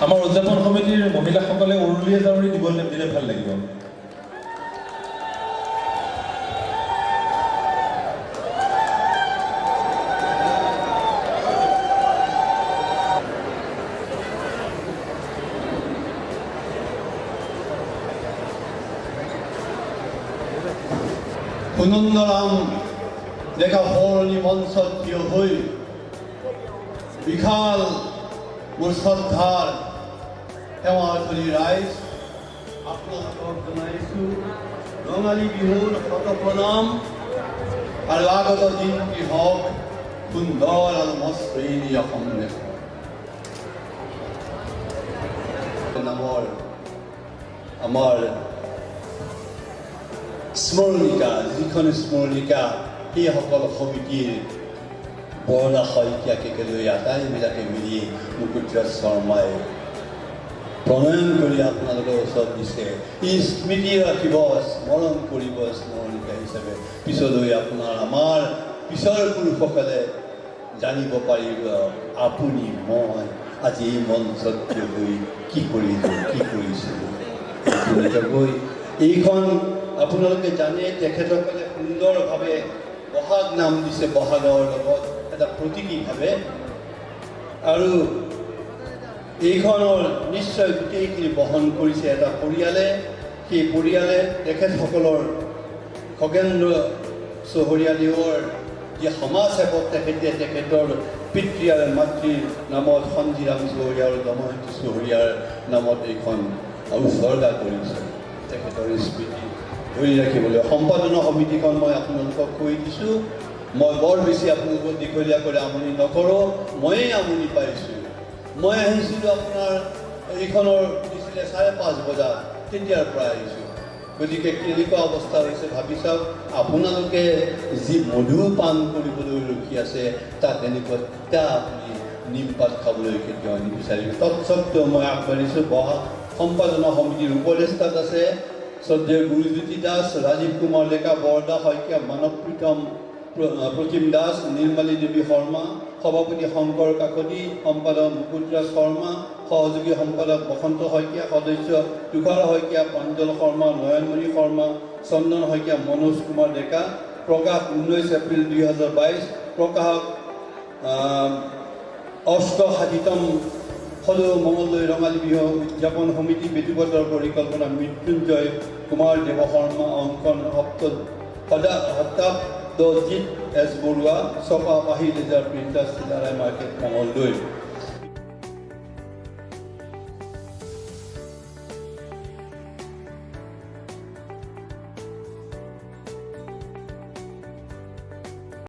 আমাৰ উদযাপন সমিতিৰ মহিলাসকলে উৰুলিয়ে জাউৰি দিব দিলে ভাল লাগিব। সুনন্দৰাম ডেকা সোঁৱৰণী মঞ্চত থিয় হৈ বিশাল মোৰ শ্ৰদ্ধাৰ সেৱাথলী ৰাইজ, আপোনালোকক জনাইছোঁ ৰঙালী বিহুৰ শত প্ৰণাম আৰু আগত দিনটি হওক সুন্দৰ আৰু মসৃণ অসম দেশৰ নামৰ আমাৰ স্মৰণিকা, যিখন স্মৰণিকা সেইসকল সমিতিৰ বৰদা শইকীয়াকে লৈ আটাইবিলাকে মিলি মুকুটৰাজ শৰ্মাই প্ৰণয়ন কৰি আপোনালোকৰ ওচৰত দিছে। ই স্মৃতি ৰাখিব, স্মৰণ কৰিব স্মৰণিকা হিচাপে। পিছলৈ আপোনাৰ আমাৰ পিছৰ পুৰুষসকলে জানিব পাৰিব আপুনি মই আজি এই মঞ্চত থিয় হৈ কি কৰিলোঁ, কি কৰিছিলোঁ। তেনেকৈ এইখন আপোনালোকে জানে, তেখেতসকলে সুন্দৰভাৱে বহাগ নাম দিছে, বহাগৰ লগত এটা প্ৰতীকীভাৱে। আৰু এইখনৰ নিশ্চয় গোটেইখিনি বহন কৰিছে এটা পৰিয়ালে। সেই পৰিয়ালে তেখেতসকলৰ খগেন্দ্ৰ চহৰীয়াদেৱৰ যি সমাজ সেৱক, তেখেতে তেখেতৰ পিতৃ আৰু মাতৃৰ নামত সঞ্জীৰাম চহৰীয়া আৰু দময়ন্তী চহৰীয়াৰ নামত এইখন উৎসৰ্গা কৰিছে তেখেতৰ স্মৃতি ধৰি ৰাখিবলৈ। সম্পাদনা সমিতিখন মই আপোনালোকক কৈ দিছোঁ, মই বৰ বেছি আপোনালোকক দীঘলীয়া কৰি আমনি নকৰোঁ, ময়েই আমনি পাইছোঁ। মই আহিছিলোঁ আপোনাৰ এইখনৰ দিছিলে 5:30 বজাত, তেতিয়াৰ পৰা আহিছোঁ। গতিকে কেনেকুৱা অৱস্থা হৈছে ভাবি চাওক। আপোনালোকে যি মধু পান কৰিবলৈ ৰখি আছে, তাত এনেকুৱা তিতা আপুনি নিমপাত খাবলৈ কেতিয়াও নিবিচাৰিব। তৎসত্বেও মই আগবাঢ়িছোঁ। বহা সম্পাদনা সমিতিৰ উপদেষ্টাত আছে শ্ৰদ্ধেয় গুৰুজ্যোতি দাস, ৰাজীৱ কুমাৰ ডেকা, বৰদা শইকীয়া, মানৱ প্ৰীতম প্ৰতিম দাস, নিৰ্মালী দেৱী শৰ্মা, সভাপতি শংকৰ কাকতি, সম্পাদক মুকুটৰাজ শৰ্মা, সহযোগী সম্পাদক বসন্ত শইকীয়া, সদস্য তুষাৰ শইকীয়া, প্ৰাঞ্জল শৰ্মা, নয়নমণি শৰ্মা, চন্দন শইকীয়া, মনোজ কুমাৰ ডেকা। প্ৰকাশ 19 এপ্ৰিল 2022। প্ৰকাশক অষ্টষাঠিতম সদৌ মঙলদৈ ৰঙালী বিহু উদযাপন সমিতি, বেটুপাতৰ পৰিকল্পনা মৃত্যুঞ্জয় কুমাৰ দেৱ শৰ্মা, অংকন সপ্তাব্দজিৎ এছ বৰুৱা, ছপা পাহি laser printer, Chilarai market, Mangaldai.